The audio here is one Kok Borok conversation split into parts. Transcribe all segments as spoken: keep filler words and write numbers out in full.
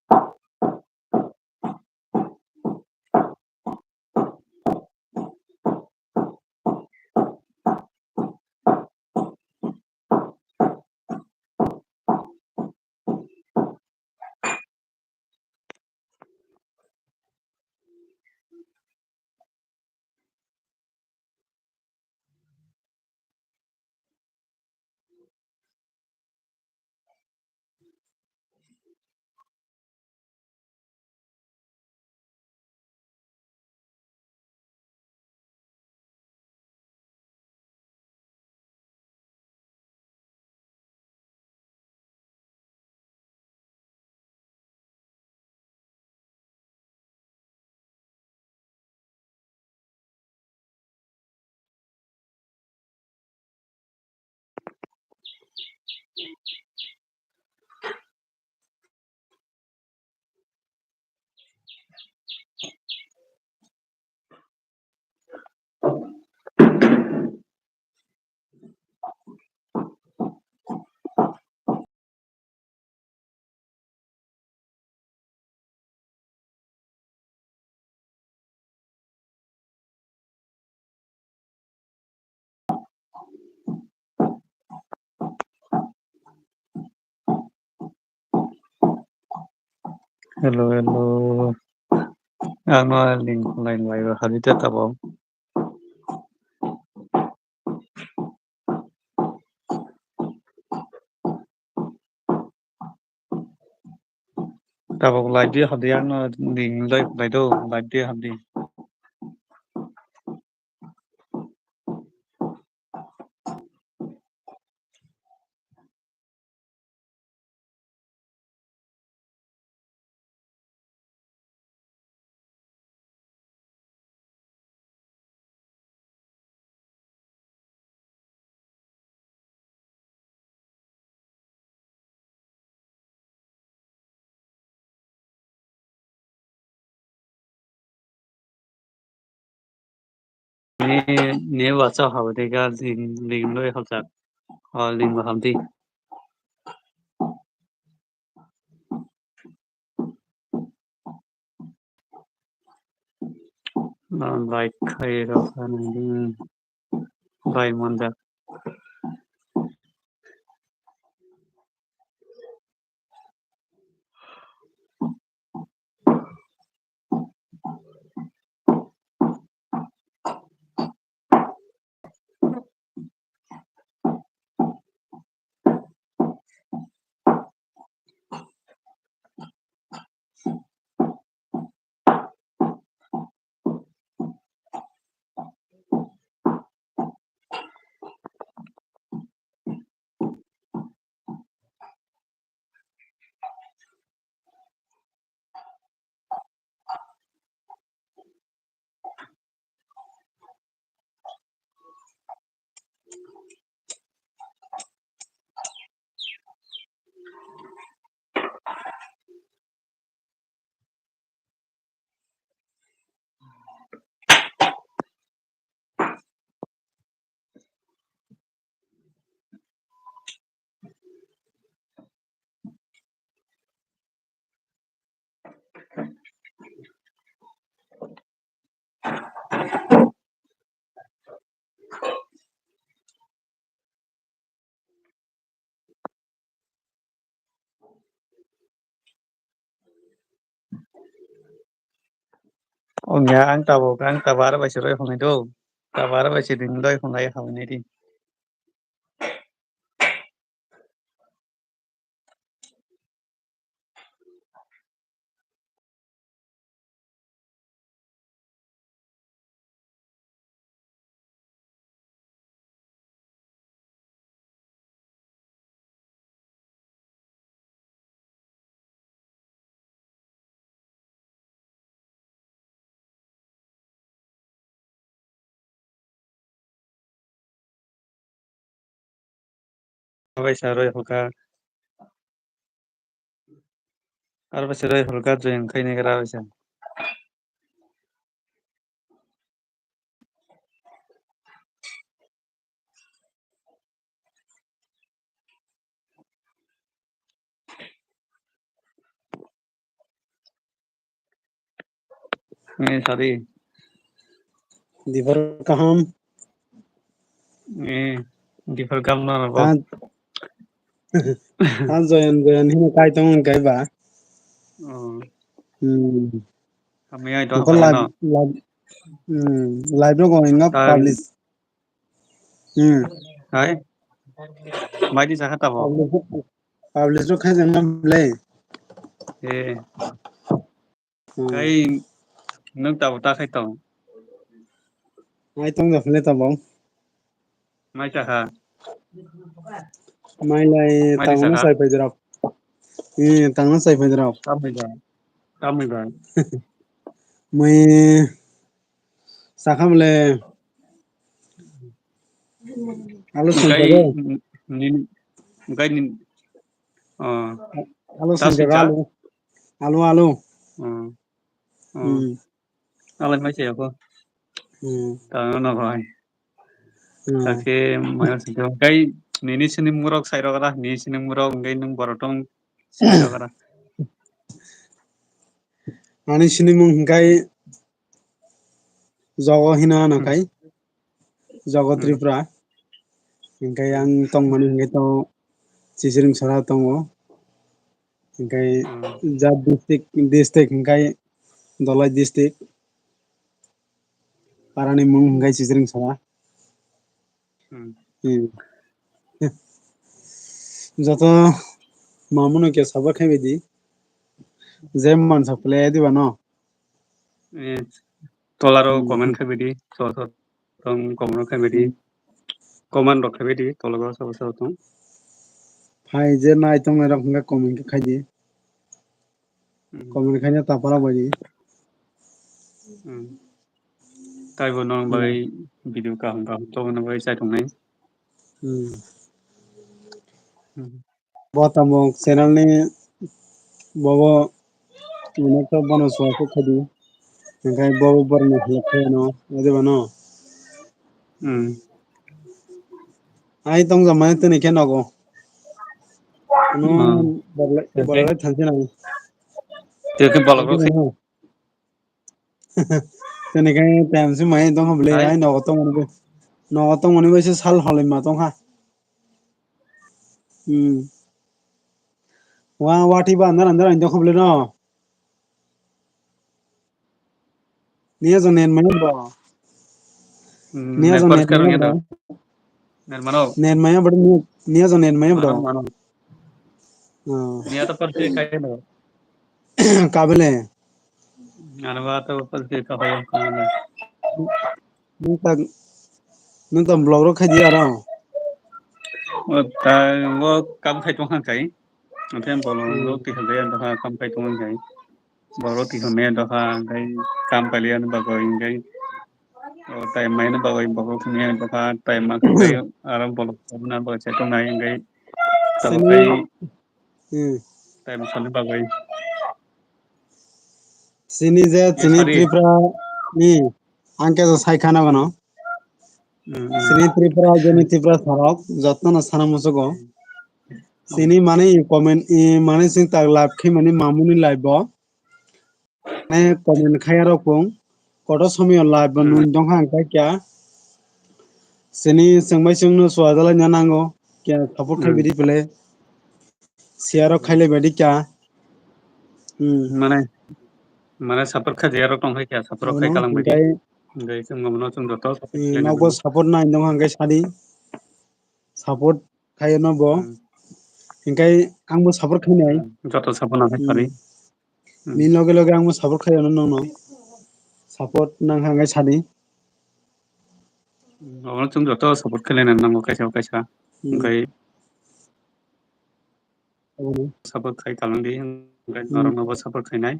Hello, hello. Ano link line wai habite tabo. Tabuk live di habdi, ano link loi khlai do, live di habdi. Ni, ni wacha habo de ga ling, ling loi hokjak. O, ling bo hamdi. Like khai rok ani bai monjak. Ongya ang tabuk, ang tabuk aro bai se roi hwnwi do. Tabuk aro bai se ring roi hwnlai hwnwi di. Bai sa roi hwlkha. Aro bai se roi hwlkha join khainai gra bai sa. Eh, sorry. Diphar kaham. Eh, diphar kaham na bo. Tan, tan joyan joyan hino kai tong kai ba. Oh. Hmm. Kami ai to Nokol live, live, hmm, live rok ino publish. Hmm. Hai. Mai di sakha tabo. Publish, publish rok khai jang na ble. Eh. Hmm. Kai nwng tabo ta khai tong. Mai tong da phile tabo. Mai cha kha. Mai lai mai tang na sai phai drop. Eh, tang na sai phai drop. Tamai ba. Tamai ba. Mai sakha mle. Alo sangkar. Kai ni, kai ni. Oh. Alo sangkar alo. Alo alo. Oh. Hmm. Alai mai chaya ko. Hmm. Tano na bhai. Hmm. Takhe maya singkhe kai nini sini murok sai rok ra, nini sini murok ngai nung borotong sai rok ra. Ani sini mung hingkai Jogo hino ano kai. Jogo Tripura. Hingkai ang tongmani hingkai to Chisiring sora tongo. Hingkai jat district, district hingkai Dolai district. Parani mung hingkai Chisiring sora. Hmm. Hmm. Joto mamuno ke sabak khai bidi. Je mansa play diba no. Eh, tolaro comment khai bidi, so, so, tong comment khai bidi, comment rok khai bidi, tolaro so, so, tong. Phai je nai tong nai rok hingke comment khai di. Hmm. Comment khai na tapara bai di. Hmm. Taibo nong bai video kaham kaham tong na bai sai tong nai. Hmm. Hmm. Bo tamo channel ni bobo mane to bono suwa khe khadi. Hingkai bobo borok ni help khe no, ade bano. Hmm. Ai tong jama tini khe nogo. Ano borok borok thansi nang. Tio khe bolok rok. Tini khe time si mai tong bole ai nogo tong mani nogo tong mani bai se sal holoi ma tong ha. Hmm. Wa, wa, thiba andar, andar, andar, khoble no. Niya jo nen maya bro. Hmm, niya jo nen maya bro. Nen mano. Nen maya bro, niya, niya jo nen maya bro. Mano, mano. Oh. Niya to par se kai no. Kabele. Ano ba to par se ka hoyo. Nwng ta, nwng ta vlog rok khai di aro. O ta, o kam khai tong kha kai. Ote vlog rok twi kha jai, ang kha kam khai tong kha kai. Vlog rok twi kha me doha, kai kam kali ani bagwi, kai. O time mai ani bagwi, vlog rok twi kha, time ma khai aro vlog rok na bagwi chai tong nai, kai. Sini, hmm. Time sani bagwi. Sini je, sini Tripura ni, ang khe sai khana gano. Hmm, hmm. Sini Tripura, jeni Tripura sarok, jotno no sana musugo. Sini mani comment, i mani sing tak live khi mani mamuni live bo. Mane comment khaya rok pung. Koto somiyo live bo nun dong hang kai kya. Sini sengbai sengno suajala nya nango. Kya support khai bidi pele. Share rok khailai badi kya. Hmm. Mane, mane support khai jaya rok tong khai kya, support rok khai kalang badi. Hingkai, hingkai chwng bono chwng joto support khai nokbo support nai nong hingkai sadi. Support khai no bo. Hmm. Hingkai ang bo support khai nai. Hmm. Joto support nang khai sadi. Hmm. Ni loge loge ang bo support khai no nong no. Support nang hingkai sadi. Bono chwng joto support khai nai nango kaisa kaisa. Hmm. Hingkai Obo. Support khai kalang di, hingke norok no bo support khai nai.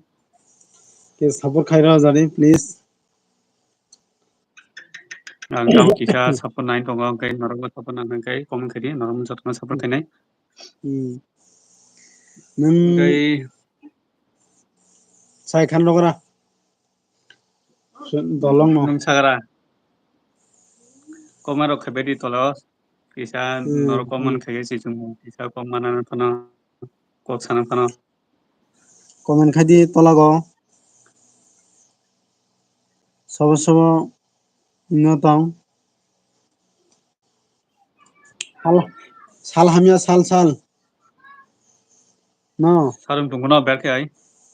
Ke support khai rw jani, please. Ang tamo kisa support nai tongo, hingke norok bo support nang hingke comment khai di, norok joto no support khai nai. Hmm. Nwng hingke sai khan rogra. Dolong no. Nwng sagra. Comment rok khe bedi tolo. Kisa hmm, norok comment hmm. Khe si chwng kisa comment ano phano kok sana phano. Comment khai di tolago. Sobo sobo no tong. Sal, sal hamya sal sal. No. Sarung tungkha no berkhe ai.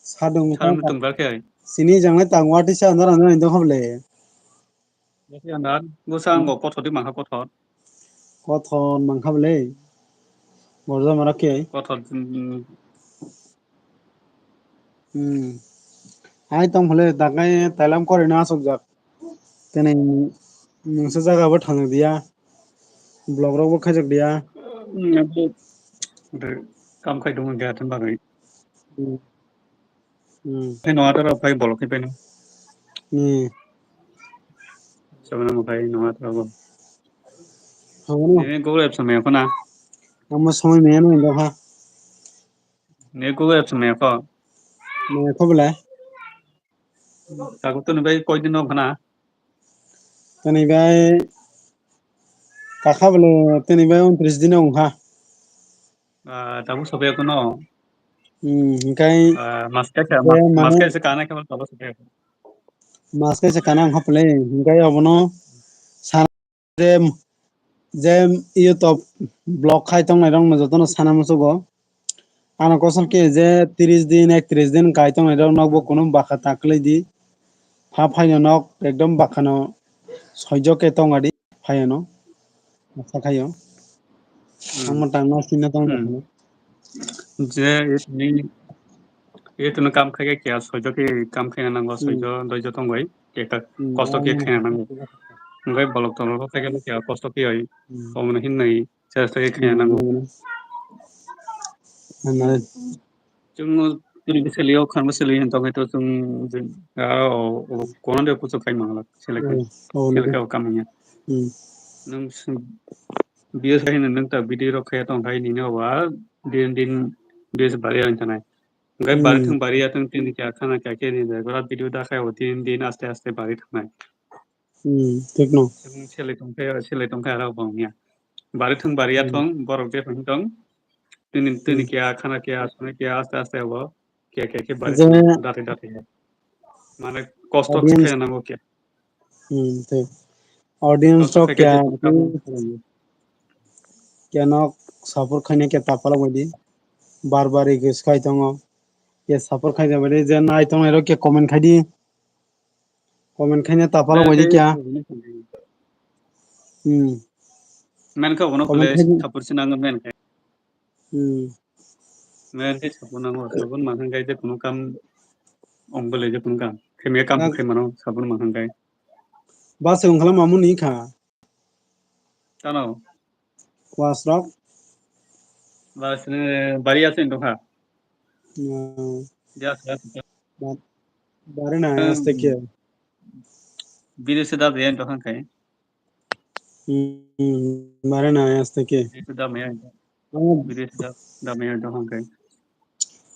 Sadung Sarung tong. Tung berkhe ai. Sini jangle tang wati sa andar andar indo kable. Berkhe andar. Busa ang go kothor di mangkha kothor. Kothor mangkha ble. Gorja mara khe. Kothor, mm. Hmm. Hai tong phale dakai tailam kori na asok jak. Tene mungsa jaga bo thang dia. Blog rok bo khajak dia. Hmm, abo de kam khai dong dia tun bagwi. Hmm. Hmm. Hai no ata rok khai bolok khai peno. Hmm. Sabana mo khai no ata rok. Hangno. Ini Google Apps me khona. Amo somoi me no indo ha. Ni Google Apps me kho. Me kho bole. Tago toni bai koi din no khana. Toni bai kakha bole toni bai untris din wngkha. Ah, tago sobe kono. Hmm, hingkai. Ah, mas kaisa, je mas, mas mane kaisa kana khe tago sobe. Mas kaisa kana wngkha bole, hingkai obono sa-, je, je YouTube blog khai tongnai rok no jotono sana muchugo. Ano kosol khe je tris din, ektris din kai tongnai rok nokbo kunu bwkha ta kwlai di. Pha phaino nok ekdom bwkha no soijo khe tong adi phaino. Asa khaio. Hmm. Ang mwtang no sina tong Hmm. Rokno. Je itni, itni kam khai khe kya soijo khe kam khai nango Hmm. Soijo doijo tong bai. Khe ka Hmm. Kosto khe Ang khai nango. Ngai bolok tong ro khai khe kya kosto khe oi. Hmm. Omo hinwi. Chesta khe khaya nango. Ano. Chwng tini bwswlwi o khan bwswlwi hin tongwi to chwng, ah, o, o, kono de kuchuk khai mangla. Selek, hmm, oh, selek no. Khe o kamanya. Hmm. Nwng s-, B S hai nwng ta video rok khaya tong khai nini owa din din B S bari ang tanai. Ngai bari Hmm. Thang bari ya tong tini kya khana kya khe ni jai gora video da khai o din din aste aste bari thangnai. Hmm, thik no. Chwng selai tongkhe, selai tongkhe aro bo wngya. Bari thung bari ya Hmm. Thung, borok je thung thung. Tini, tini Hmm. Kya, khana kya, aswk kya, aste aste abo. Kya, kya, kya bari je thung, dati, dati. Mane kosto audience khe nango kya. Hmm, thik. Audience kosto rok khe kya, khe kya no support khaina kya tapala modi. Bar bar request khai tongo. Kya support khai jabadi, je nai tongnai rok kya comment khai di. Comment khaina tapalo bai kya. Men kha bono kule support se nango men khe. Hmm. Men khe support nango, support man khe je kunu kam ong bole je kunu kam. Khemya kam khe mano support man khe. Ba se ungkhala mamu ni kha. Tano. Kuas rok. Bas, eh, bari asin tongkha. Hmm. Yes, yes. Ba-, bari na, hmm, aste ke. Biri se da yen tongkha kai. Hmm, bari na, aste ke. Biri se da me yen. Oh. Biri se da, da me yen tongkha kai.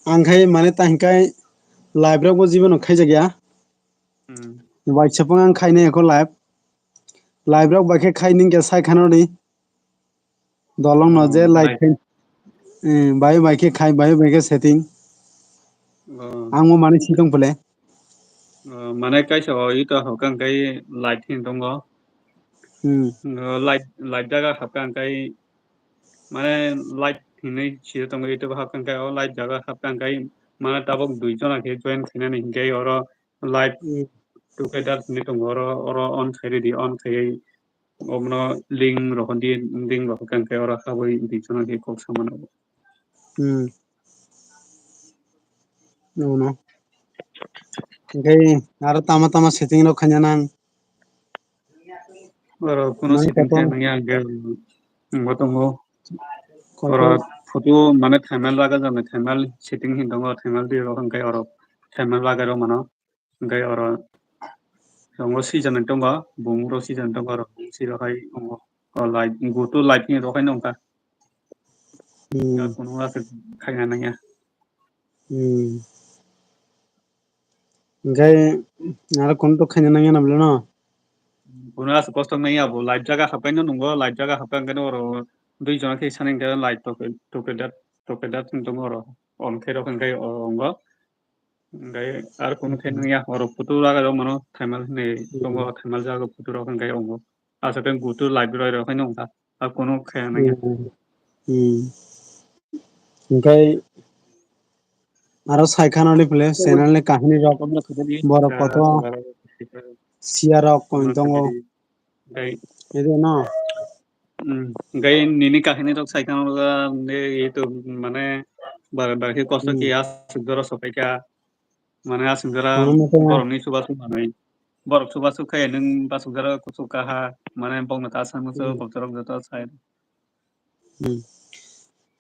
Ang khai mane ta hingkai live rok bo jibono khaijak ya. Hmm. Waisa phang ang khainai eko live. Live rok bai khe khai ning khe sai khano ni. Dolong no je, oh, live khai. Eh, bai bai khe khai, bai bai khe setting. Oh. Ang mo mani si tong pele. Oh, mane kaisa o ito hokang kai live hin tongo. Hmm. Oh, live, live jaga hapkang kai mane live hinwi si tongo ito hapkang kai o live jaga hapkang kai mane tabok dui jona khe join khainani hinkai oro live, hmm, together hinwi tongo oro, oro on khai ridi, on khai obono link rok di, link rok hwnkhe oro habwi di channel khe kok samano. Hmm. Obono. Hwnkhe aro tama tama setting rok khaina nang. Oro kuno setting khe nangya hwnkhe wngbo tongo. Oro photo mane thumbnail bagajak nai, thumbnail setting hin tongo, thumbnail di rok hwnkhe oro thumbnail bagai rok mano. Hwnkhe oro tongo season tongo, bumung rok season tongo, oro bumung si rok hai tongo. O light, go to light ni rok hai nongkha. Hmm. Kunu aswk khaina nangya. Hmm. Hwnkhe aro kunu to khaina nangya na bwle no? Kunu aswk kosto nangya bo, light jaga hapkaino nungo, light jaga hapkha hwnkhe oro dui jona khe sani hwnkhe light toke, toke dat, toke dat wng tongo oro. On khe rok hwnkhe o, ongo. Hingke ar kunu khe nangya, oro photo laga rok mano, thaimal hinwi tongo, thaimal jaga photo rok hingke ongo. Aswk khe gutur library rok haino wngkha, ar kunu khe nangya. Hmm. Hmm. Hingke aro sai khana ni phle channel ni kahini rok borok koto siya rok koin tongo. Ede no. Hmm. Gai nini kahini rok sai khana rok, ah, ne, itu mane bar, bar khe kosto khe aswk jora sopai kha. Mane aswk jora borokni chubachu manwi. Borok chubachu khe nwng aswk jora kuchuk kaha, mane bokno ta sangno se bokchorok joto sai. Hmm.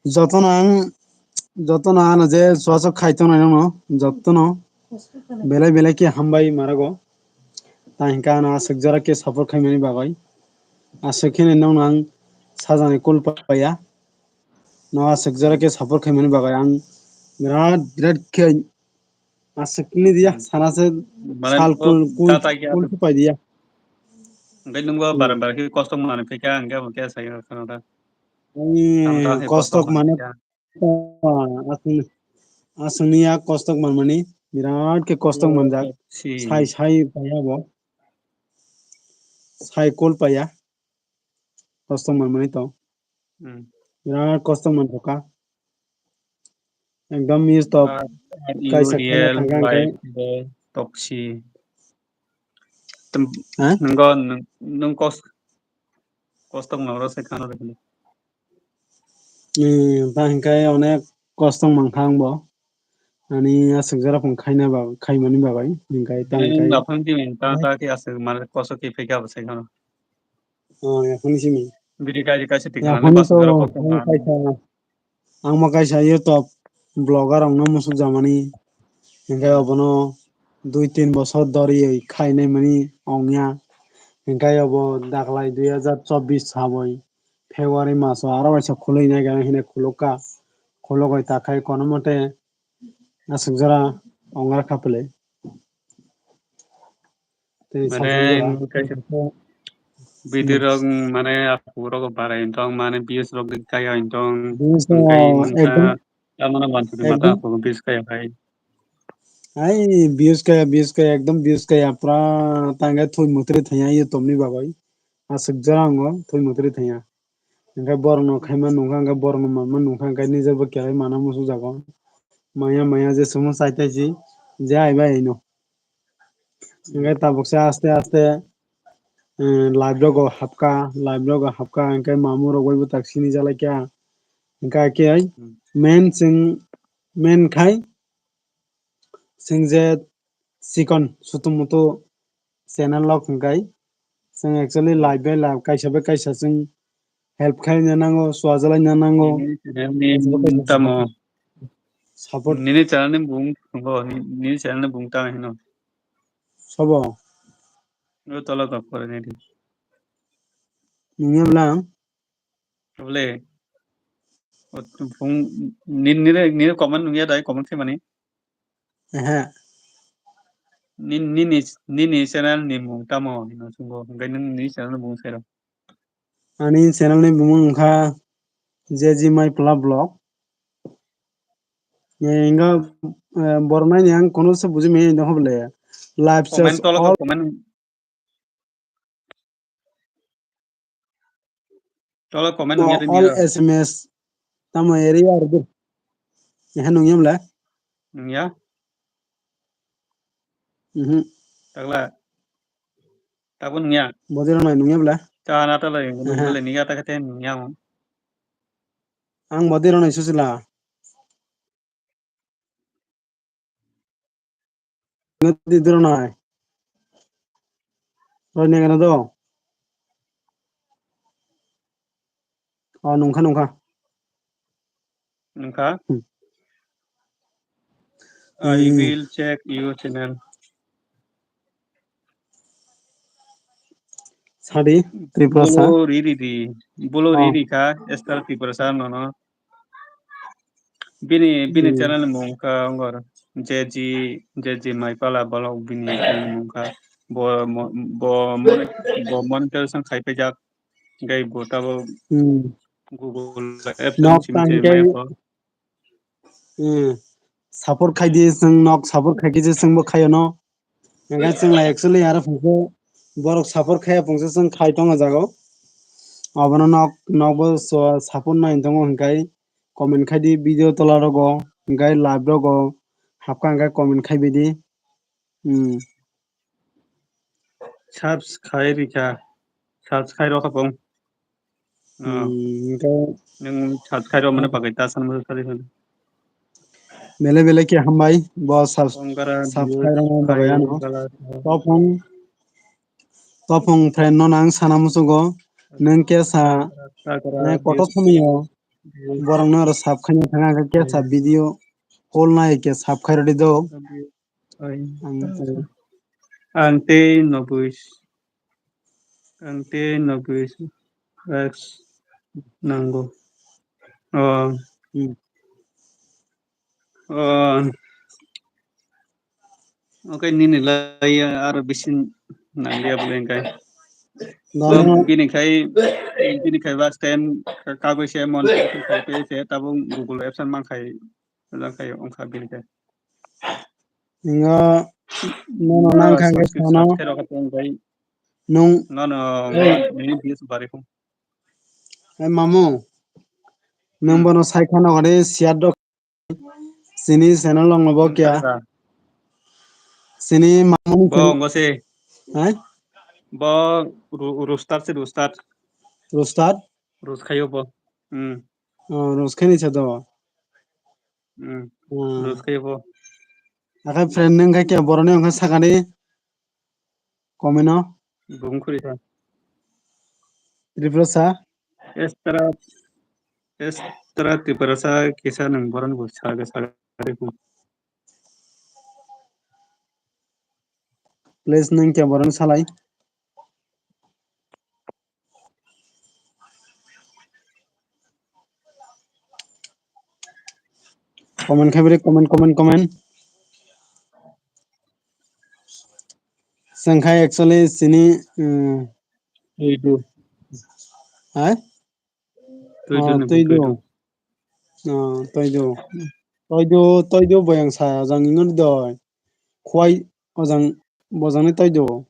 Jotono ang, jotono ano je chubachu khai tongnai no, jotono belai belai khe hambai marago. Ta hingke ano aswk jora khe support khaimani bagwi. Aswk khe nokno ang sajani kul paiya. No aswk jora khe support khaimani bagwi ang birat, birat khe aswk ni dia sana se sal kul, kul, kul paidiya. Hingke nwngbo bar bar khe kosto manwi phaikha, hingke abo khe sai khana da. Ani kostok mane, aswk, aswkni ya kostok manmani birat khe kostok manjak. Sai, sai paiya bo. Sai kul paiya. Kostok manmani to. Hmm. Birat kostok manthokha. Ekdom miss to. Kaisa khela thangkha hingke. Toksi. Nwng, nwng kos-, kostok mangrok sai khana rw. Hmm, ta hingke onek kostok mankha ang bo. Ani aswk jora phung khaina ba-, khaimani bagwi, hingke ta hingke. Nwng aphang di ta, ta khe aswk mane kosok khe phikha bo sai khana. Oh, yaphang simi. Bidi kaisa kaisa tikna yaphang to, ang kaisa, ang bo kaisa YouTube vlogger rokno musuk jamani. Hingke obono dui tin bosor doriwi khainai mani ongya. Hingke obo daklai dui hazar chobbish saboi February maso aro waisa khului nai gana hine khulukha. Khulugoi ta khai kono mote aswk jora ongrakha pele. Tei mane, sajak ya. Kaisa video rok, mane, aphuru rok barai wng tong, mane, views rok kaya wng tong, views rok ekdom, tamano manthok mata ekdom. Aphuru views kaya khai. Ai, views kaya, views kaya, ekdom views kaya, pura tangkhe thwi mwtri thangya YouTube ni bagwi. Aswk jora wngo, thwi mwtri thangya. Hingke borokno khaima nungkha, hingke borokno manma nungkha, hingke nijorbo kerai mana muchungjago. Maya, maya je sumo chai taisi, je aibai aino. Hingke tabuksa aste aste, eh, live rogo hapka, live rogo hapka, hingke mamung rok bai bo tak sini jalaikha. Hingke hakhe main chwng, main khai chwng je chikon sutu mutu channel rok hingkai chwng actually live bai live kaisa bai kaisa chwng help khaina nango, chuajalaina nango. Nini channel ni bumung tamo? Support. Nini channel ni bumung tongo, ni-, nini channel ni bumung tamo hino? Sobo? O tola kok pore nini. Nini bwlang? Bole. O bumung ni-, nini, nini comment nungya dai, comment khe mani? Ehe. Ni-, nini, nini channel ni bumung tamo hino swngo, hingke nini channel ni bumung sero. Ani channel ni bumung wngkha J G Mai Pla Vlog. Hinga, eh, borok nai ni ang kono se buji manya nokho bole. Live comment search tolo all. Comment. Tolo comment nungya. All S M S. Tamo area ardi. Ehe nungya mle? Nungya? Mhm. Takla. Takbo nungya? Bodi rok nai nungya bla? Ta na ta lai, nungya le nungya ta kete nungya mo. Ang bodi rok nai susila. Nungya di dro nai. Roi ne gana do. Oh, nungkha, nungkha. Nungkha? Hmm. I will check your channel. Sadi, Tripura sa. Bolo riri di. Bolo riri kha, Esther Tripura sa nono. Bini, bini channel ni mung kha ongor J G, J G Maipala Vlog bini channel ni mung kha. Bo, mo-, bo, mo-, bo monetization khai paijak. Gai bo tabo Google Ads nok simi tang se ke, maya ko. Hmm. support khai di, chwng nok support khai khe je chwngbo khaio no. Hingkhe chwng lai actually aro phungso borok support khaiya phungso chwng khai tongo jago. Abono nok, nokbo so support nai tongo hingkhe comment khai di video tola rogo, hingkhe live rogo hapkha hingkhe comment khai bai di. Hmm. Subs khai rikha. Subs khai rokha pong. Ah. Hmm, hingkhe nwng subs khai rok mane bagwi ta san masa sari hwn. Bele bele khe hambai bo subs-, Ongkara subs views khai rok mane bagwi khai ano. Ongkara. Topong, topong friend no nang sana musugo. Nwng khe sa, Takara ne koto views. Somiyo. Views. Borok no aro sub khai thanga khe sa Hmm. Video call nai khe sub khai rodi do. Views. Oi. Ang tei. Ang tei no buis. Ang tei no buis. X nango. Oh. Hmm. Oh. Okay, nini lai aro bisin nangya bole kai. Dano. Bini kai, bini kai bas ten kagoi se mon kai pe se tabung Google Apps man kai. Lang kai ongkha bini kai. Nga nono nang kha khe sano. Nung. Nono, hey. Nini bias bari ko. Hey, mamu. Nung hmm. Bono sai khano gani siat dok. Sini channel long bo kya? Sini mamu ni bo channel. Ngo se. Hai? Bo ru-, rooster se rooster. Rooster? Roast khayo bo. Hmm. Oh, roast khaini sa do. Hmm. Hmm. Roast khayo bo. Akai friend nang khai kya boroni ang sakani. Komino. Bung khuri sa. Tripura sa. Estra, estra Tripura sa kisa nang boron bo sa sa. Please nang kya boron salai. Comment khaibri, comment, comment, comment. Chwng khai actually sini, um, Twidu. Hai? Twidu oh, ni Twidu. Twidu. Oh, Twidu. Twidu, Twidu boyang sa jang inor doi. Khwai ojang bojangni toidu.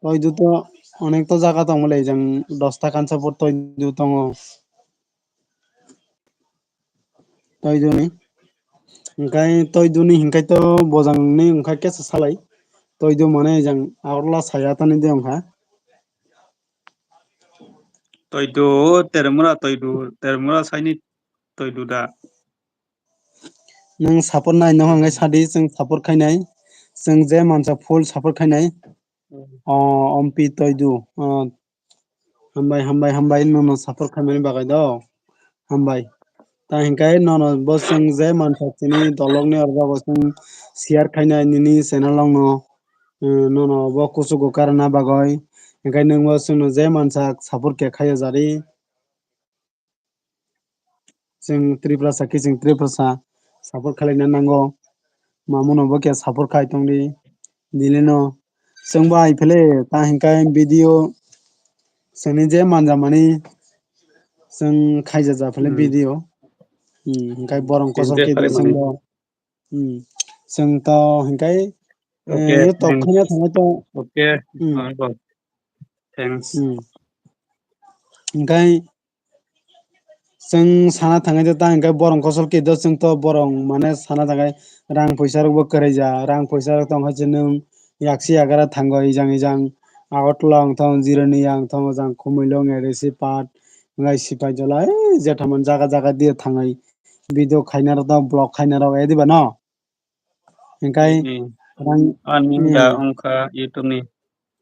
Toidu to onek to jaga tong bole, jang dosta kansa por toidu tongo. Toidu ni. Hingkai toidu ni hingkai to bojang ni hingkai kesa salai. Toidu mane jang aorla saya tani de ongkha. Toidu, termura toidu, termura saini toidu da. Nwng support nai, no hwnkhai sadi, chwng support khainai. Chwng je mansa full support khainai. Hmm. O, ompi toidu. O, hambai, hambai, hambai, nono support khaimani bagwi do. Hambai. Ta hinkhai nono bo chwng je mansa chini dolokni oro bo chwng share khainai nini channel rokno. Hmm, nono bo kuchugo karna bagwi. Hinkhai nwng bo chwngno je mansa support khe khaiya jari. Chwng Tripura sakhe chwng Tripura sa support khlaina nango. Mamuno bo khe support khai tongdi. Dilino chwng bai phele ta hinkhai video chwngni je manjamani chwng khaija ja phele hmm. Video. Hmm, hinkhai borong kosor khe chwng bo. Hmm. Chwng to hinkhai, eh, okay, yo tok thanks. Khana thangwi to. Okay. Hmm. Thanks. Hmm. Hinkhai chwng sana thangwi to ta hinkhai borong kosol khe do chwng to borong mane sana thangwi rang pwisa rok bo kwrwi ja, rang pwisa rok tong khe chwng nwng yaksi yagara thango ejang ejang Agartala wng thong, Jirania wng thong, ojang Khumulwng, A D C part, hinkhai Sipaijala, eh, jethaman jaga jaga diye thangwi video khaina rok to vlog khaina rok edi ba no? Hinkhai hmm. Rang aning da hmm. Ongkha YouTube ni.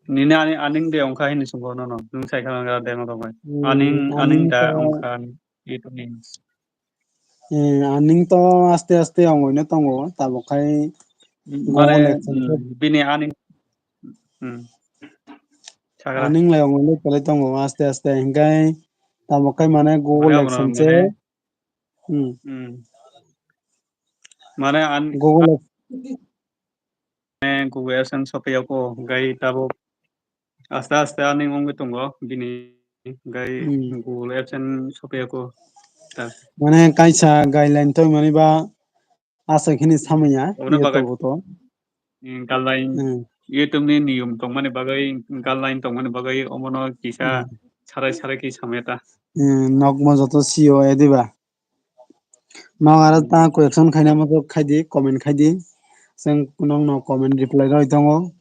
Nini ani, aning de ongkha hini sungko nono. Nwng sai khana ga de no bai. Hmm, aning, aning da to ongkha YouTube ni. Eh, aning to aste aste ongoi no tongo. Tabok khai mane, Google AdSense hmm, bini aning. Hmm. Sagra. Aning lai ongoi no tole tongo aste aste. Hinkhai tabok khai mane Google mane AdSense. Mane Hmm. Hmm. Mane an-, Google an-, Google AdSense sopiyako, gai tabuk aste aste ani wngwi tongo bini, gai hmm. Google AdSense sopiyako. Ta. Mane kaisa guideline tongmani ba aswk hini samanya, obono bagwi YouTube o to. Hmm, guideline, hmm. YouTube ni niyom tongmani bagwi, guideline tongmani bagwi omono kisa, hmm, sarai sarai khe samaya ta. Hmm, nokmo joto sio ediba. Nok aro ta question khaina mo khaidi, comment khaidi. Chwng nokno comment reply rwi tongo.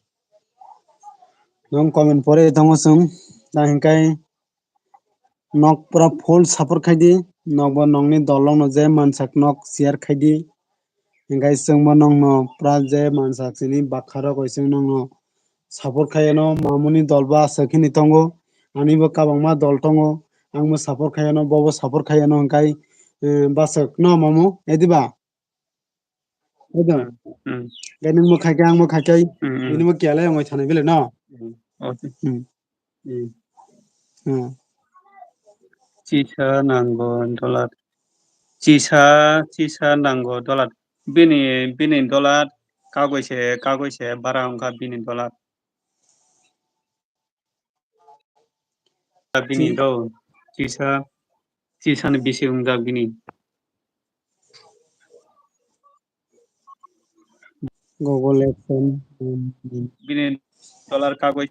Nwng comment pore tongo chwng. Ta hinkai nok pura full support khaidi. Nokbo nokni dolrokno je mansak nok share khaidi. Hinkai chwngbo nokno pura je mansak chini bakharok bai chwng nokno support khaiyano, mamuni dol ba aswk hini tongo, ani bo kabangma dol tongo, ang bo support khaiyano, bobo support khaiyano, hinkai, eh, baswk no mamu, ediba? Edo. Hmm. Gani mo khai kai, ang mo khai kai, hmm, hmm, ini mo kialai ang thani bile no? Hmm. Oh. Hmm. Hmm. Hmm. Chisa nango dolat. Chisa, chisa nango dolat. Bini, bini dolat kagoi se, kagoi se bara wngkha bini dolat. Bini do, chisa, chisani bisi wngjak bini. Google AdSense. Bini dolar kagoi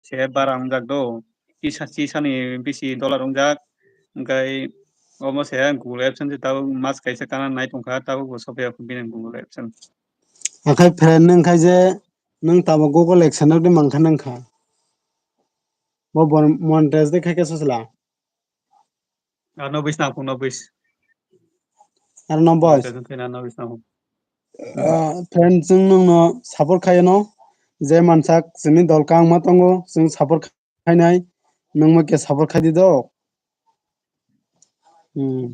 se bara wngjak do. Chisa, chisani bisi dolar wngjak. Hingkai omo se Google AdSense se tabuk mas kaisa kana nai tongkha, tabuk bo sopya bini Google AdSense. Akhai friend wngkhai je nwng tabuk Google AdSense rok de mankha nangkha. Bo bon-, monetize de khaikhe sosla. Ano bis nang phung, no bis. Ano no boys. Monetize khaina no bis nang phung. Ah, friend, chwng nwngno support khaiyano, je mansak chini dol kangma tongo, chwng support khainai, nwngma khe support khaidi do. Hmm.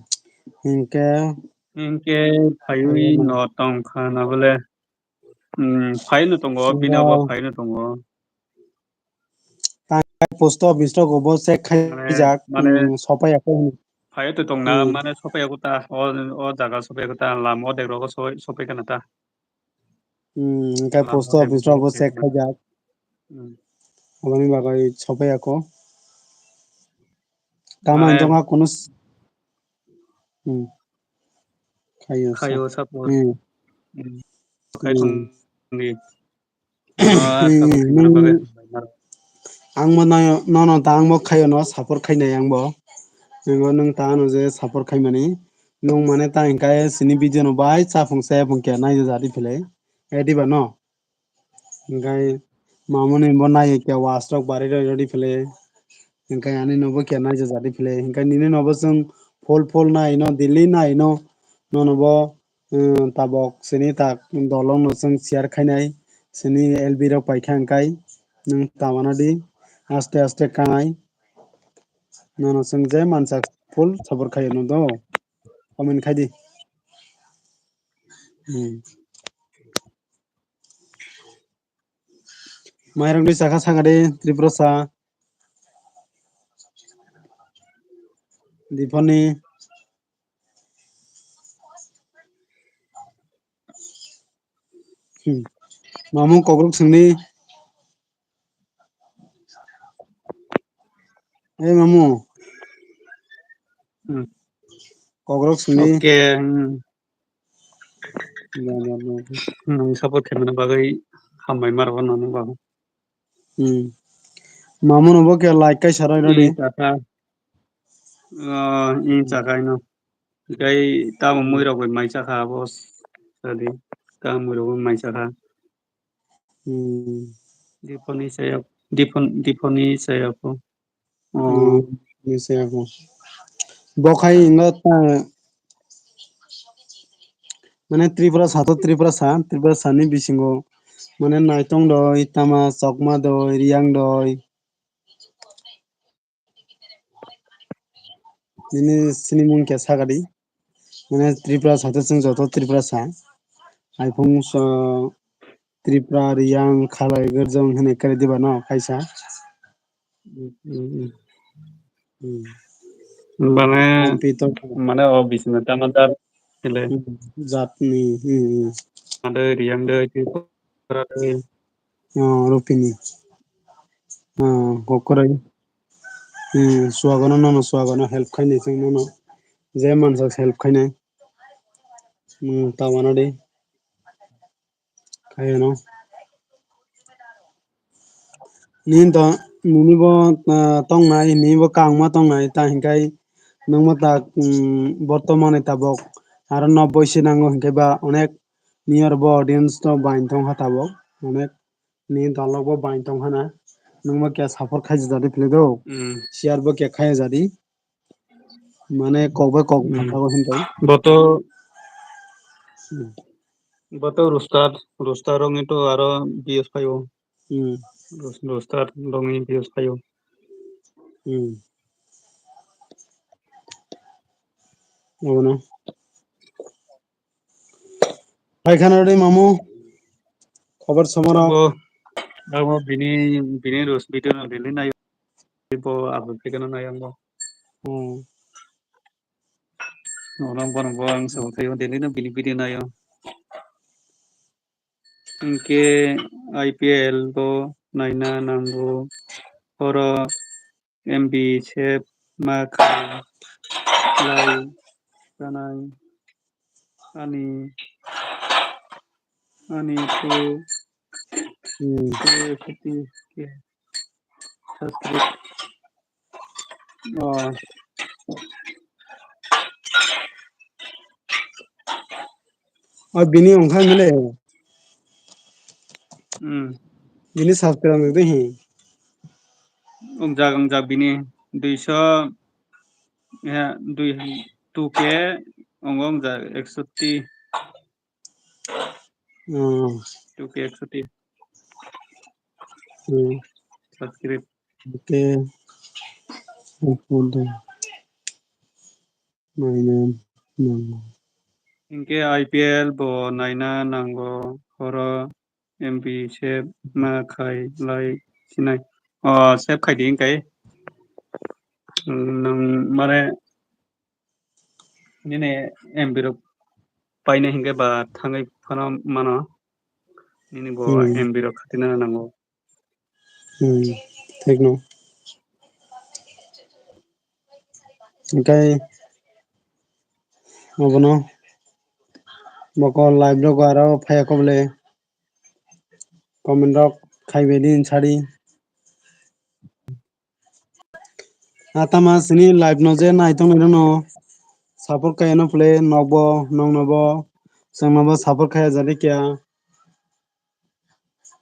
Hinkhe hinkhe phaiwi no tongkha na bole. Hmm, phaino tongo, bini abo phaino tongo. Tang post office rok bo check khaijak, mane, hmm, sopai ya khe. Phaio to tongna, hmm, mane sopai ya khe ta, o, o jaga sopai ya khe ta, lama o dek rogo sopai, sopai kana ta. Hmm, hingke post office rok bo check khaijak. Hmm. Aboni bagwi sopai ya khe. Tamo mane, wngkha kunu s-, hmm. Khayo, khayo sa-, support. Hmm. Hmm. Khai hmm. Thangdi. Ah, hmm, support khaimani bagwi. Ang bo nono ta ang bo khayo no support khainai ang bo. Ang bo nwng ta ano je support khaimani. Nwng mane ta hingkai sini video no bai cha phung se phung khe nai jajadi philai. Ediba no. Hingkai mamuni bo nai khe was rok bari roi rodi philai. Hingkai ani no bo khe nai jajadi philai. Hingkai nini no bo chwng phol phol nai no daily nai no. Nono bo, eh, tabok sini tak dolong no chwng share khainai. Sini L B rok paikha hingkai nwng tamano di aste aste kanai. Nono chwng je mansak full support khaio no do. Comment khai di. Hmm. Mairang dui chakha sakha de Tripura sa. Diphani. Hmm. Mamu kokrok songni. Ei mamu. Hmm. Kokrok songni. Okay, hmm. Ya, ya, ya. Nwng support khaimani bagwi hambai ma rwkha nini bagwi. Hmm. Mamu no bo khe like kaisa roi rodi. Ing chakha. Ah, ing hmm. Chakha ino. Kai tamo hmm. Mui rok bai mai chakha abo. Sadi. Tamo mui rok bai mai chakha. Hmm. Diphoni saya, diphon-, diphoni saya ko. Oh. Hmm, ni saya ko. Bo khai inga ta, mane Tripura sa to Tripura sa, Tripura sa ni bisingo mane Naitong doi, Tama, Chokma doi, Riyang doi. Nini sinimung khe sakadi. Mane Tripura sa to chwng joto Tripura sa. Haiphung so Tripura, Riyang, Khalai, Gerjong hinwi kari diba no kaisa. Hmm. Mane, mane o bising tama dar hile. Hmm, jatni, hmm, hmm. Ade Riyang de, Tripura de. Oh, Rupini. Oh, Kokorai. Hmm, suagono nono, suagono help khaini chwng nono. Je manjak help khainai. Hmm, ta mano di. Khaiyano. Nini to, nini bo, ah, tongnai, nini bo kangma tongnai, ta hinkhai nwngma ta, um, bortomani tabok aro no boise nango hinkhai ba onek nini oro bo audience to bain tongkha tabok, onek nini dalok bo bain tongkha na, nwngma khe support khaijak jadi philai do, Hmm. share bo khe khaijak jadi. Mane kok bai kok Hmm. phathago hinwi. Boto, Hmm. boto roster, roster rokni to aro views phaio. Hmm. Ros-, roster rokni views phaio. Hmm. Abono. Hai khana rwdi mamu. Khobor somoro. Abo, abo bini, bini roast video no daily nayo. Bo upload khe kheno nayo ang bo. Hmm. Ono bono bo ang sabo khayo daily no bini video nayo. Hinkhe I P L bo naina nango. Oro M B save ma khlai lai sanai ani, ani tu Hmm. tu khuti ke subscribe. Oh. Oh, bini ongkha mile. Hmm. Bini subscribe de hi. Ongjak, ongjak bini duiso, ya, dui, two K, ong, ongjak ekso ti. Hmm. Two K ekso ti. Hmm. Subscribe. Okay. Naina nango. Hinkhe I P L bo naina nango, oro M B save ma khai lai sinai. O, save khai di hinkhe. Nwng mane nini M B rok paina hinkhe ba thangwi phano mano. Nini bo Hmm. M B rok khatina nango. Hmm, thik no. Hinkhe abono mokol live rok aro phaiya kobole comment rok khaibai di sadi. Atama sini live no je nai tong nai no support kaya no phle nokbo nokno bo chwngno bo support kaya jadi kya.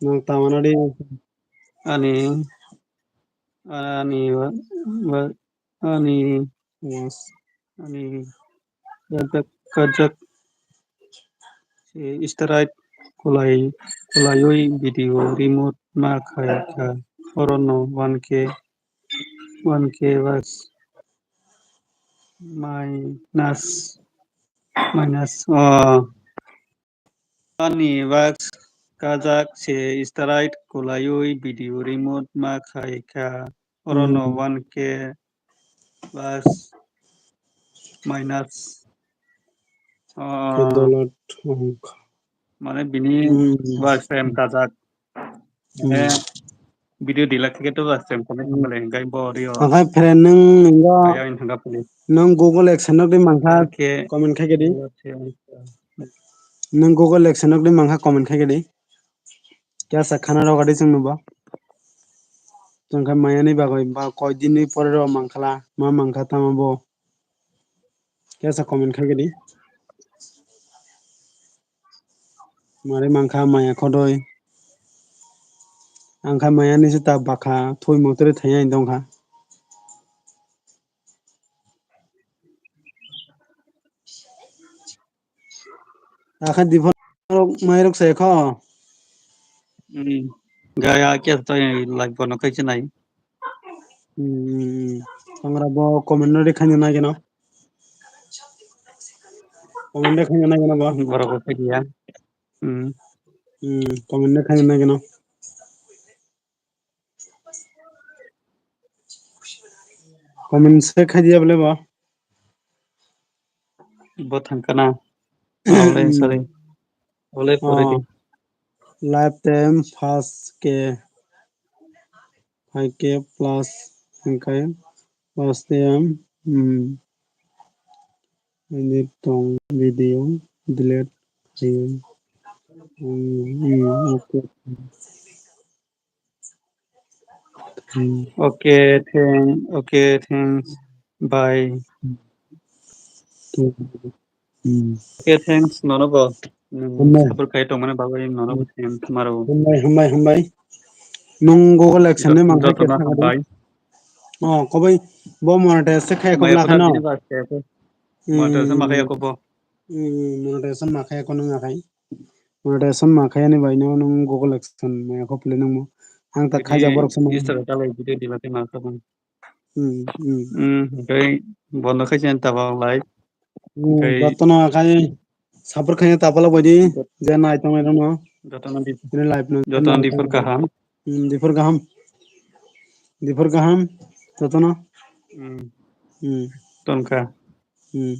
Nwng tamo nadi ani, ani, ani, ani kajak, kajak, strike kulai, kulaiwi video remote ma khai kha. Oro no one K, one K was minus, minus, oh. Ani bak kajak se strike kulaiwi video remote ma khai kha. Oro no Hmm. one K plus minus. Ah, Dollar wngkha. Mane bini Hmm. watch time kajak. Mane Hmm. video delete khe to watch time khe Hmm. thangkha le, hinkhe bo rio. Akhai friend nwng ningo Aya in thangkha puli. Nwng Google Ads nok di mangkha Khe comment khai kedi. Nwng Google Ads nok di mangkha comment khai kedi. Kya sa khana rok adi chwng nubo. Tongkha mayani bagwi ba koi din ni pore ro mangkhala ma mangkha tama bo. Kya sa comment khai kedi. Mare mangkha maya khodoi. Angkha maya ni se ta bakha thui motri thaiya dongkha. Akha diphano mairok se kho. Hmm. Gaya kya to live bono kai chinai. Hmm. Tangra bo comment no rekhani nai geno. Comment rekhani nai geno bo. Borok ko kaiya. Hmm. Hmm. Comment rekhani nai geno. Comment se khai diya bole bo. Bo thangkana. Ole, hmm, sorry. Ole, pore di. Oh. Lifetime first K. Five K plus hingkai first time. Hmm. Ini tong video delete. Hmm, hmm, okay. Hmm. Okay, thank, okay, thanks. Bye. Hmm. Okay, thanks, nono bo. Hmm, Hambai. Support khai tongmani bagwi nono bo thanks, maro. Hambai, hambai, hambai. Nung Google Action ni Jot-, mankhai jotono khe thangdi. Hambai. Oh, kobai bo monetize se khai Hambai, kobla kheno. Bini ba se ko. Hmm. Monetize ma khai ko bo. Hmm, monetization ma khai ko nung akhai. Monetization ma khai ani bai no nung Google Action ma ko play nung mo. Ang ta khaijak borok sama. Instagram ta lai video dila te ma kha bang. Hmm, hmm. Hmm, okay, bondo khai chen ta bang lai. Hmm, okay. Jotono akhai support khai ta bala bai di. Jot- Je nai tong nai no. Jotono di-, ini live no. Jotono di pur kaham. Hmm, di pur kaham. Di pur kaham. Jotono. Hmm. Hmm. Tongkha. Hmm.